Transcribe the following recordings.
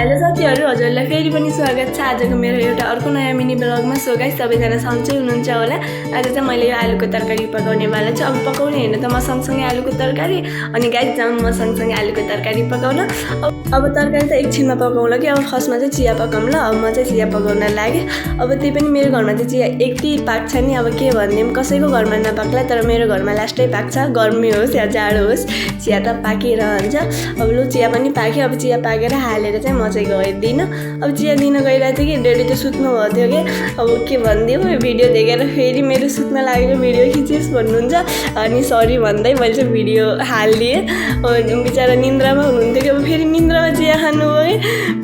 Hello साथीहरू, हजुरलाई फेरि पनि स्वागत छ आजको मेरो एउटा अर्को नयाँ मिनी ब्लगमा। सो गाइस, सबैजना सन्चै हुनुहुन्छ होला। आज चाहिँ मैले यो आलुको तरकारी पकाउने वाला छु। अब पकाउने हैन त म सँगसँगै आलुको तरकारी अनि गाइस जाम म सँगसँगै आलुको तरकारी पकाउन। अब तरकारी त एकछिनमा पकाउँला कि अब फर्स्टमा चाहिँ चिया पकाउँ ल। अब म चाहिँ चिया पकाउन लागे। अब त्यही पनि मेरो घरमा चाहिँ चिया यति पाक्छ नि, अब के भन्दिम, कसैको घरमा नपाक्ला तर मेरो घरमा लास्टै पाक्छ। गर्मी होस् या जाडो होस्, चिया त पाकिरहन्छ। अब लु चिया पनि पाक्यो। अब चिया पाकेर हालेर चाहिँ म चाहिँ गइदिन। अब चिया दिन गइरहेको थियो कि डेडी त सुत्नु भएको थियो कि अब के भनिदिउँ, भिडियो देखेर फेरि मेरो सुत्न लागेर भिडियो खिचिस् भन्नुहुन्छ। अनि सरी भन्दै मैले चाहिँ भिडियो हालिदिएँ। बिचरा निन्द्रामा हुनुहुन्थ्यो कि अब फेरि निन्द्रामा चिया खानु भयो,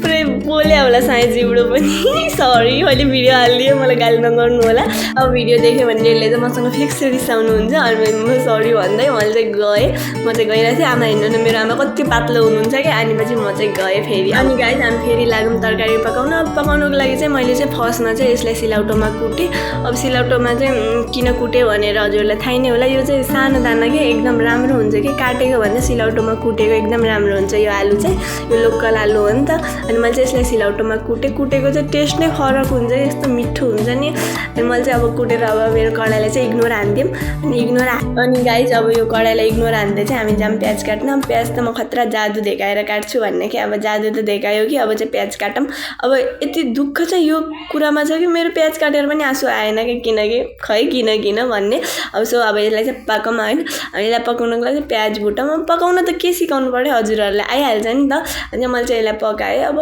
पुरै बोल्या होला सायद जिउडो पनि। सरी, मैले भिडियो हालिदिएँ, मलाई गाली नगर्नु होला। अब भिडियो देखेँ भने डेडीले चाहिँ मसँग फिक्स रिसाउनुहुन्छ। अनि म सरी भन्दै मैले चाहिँ गएँ। म चाहिँ गइरहेको थिएँ। आमा हेर्नु न, मेरो आमा कति पातलो हुनुहुन्छ कि। अनि पछि म चाहिँ गएँ फेरि। अनि गाइस हामी फेरि लाग्यौँ तरकारी पकाउन। अब पकाउनुको लागि चाहिँ मैले चाहिँ फर्स्टमा चाहिँ यसलाई सिलौटोमा कुटेँ। अब सिलौटोमा चाहिँ किन कुटेँ भनेर हजुरलाई थाहै नै होला। यो चाहिँ सानो दाना के एकदम राम्रो हुन्छ कि, काटेको भन्दा सिलौटोमा कुटेको एकदम राम्रो हुन्छ। यो आलु चाहिँ यो लोकल आलु हो नि त। अनि मैले चाहिँ यसलाई सिलौटोमा कुटेको चाहिँ टेस्ट नै फरक हुन्छ, यस्तो मिठो हुन्छ नि। अनि मैले चाहिँ अब कुटेर अब मेरो कडाईलाई चाहिँ इग्नोर हान्दिउँ। अनि गाइस अब यो कडाईलाई इग्नोर हान्दै चाहिँ हामी जाम प्याज काट्न। प्याज त म खतरा जादु देखाएर काट्छु भन्ने कि अब जादु त देखायो कि अब चाहिँ प्याज काटौँ। अब यति दुःख चाहिँ यो कुरामा छ कि मेरो प्याज काटेर पनि आँसु आएन कि, किनकि खै किन भन्ने। अब सो अब यसलाई चाहिँ पकाउँ होइन। यसलाई पकाउनको लागि प्याज भुटौँ। पकाउन त के सिकाउनु पऱ्यो, हजुरहरूलाई आइहाल्छ नि त। अनि मैले चाहिँ यसलाई पकाएँ। अब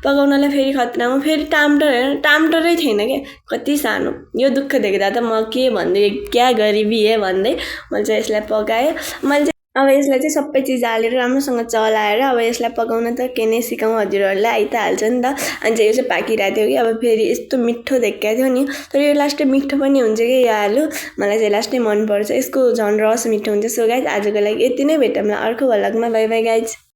पकाउनलाई फेरि खतरामा फेरि टामटरै थिएन कि, कति सानो। यो दुःख देख्दा त म के भन्दै, क्या गरिबी है भन्दै मैले चाहिँ यसलाई पकाएँ। मैले अब यसलाई चाहिँ सबै चिज हालेर राम्रोसँग चलाएर अब यसलाई पकाउन त के नै सिकाउँ, हजुरहरूलाई आइ त हाल्छ नि त। अनि चाहिँ यो चाहिँ पाकिरहेको थियो कि अब फेरि यस्तो मिठो देखाएको थियो नि। तर यो लास्टै मिठो पनि हुन्छ कि यो आलु, मलाई चाहिँ लास्टै मनपर्छ। यसको झन् रस मिठो हुन्छ। सो गाइज आजको लागि यति नै, भेटौँला अर्को भ्लगमा। By by guys.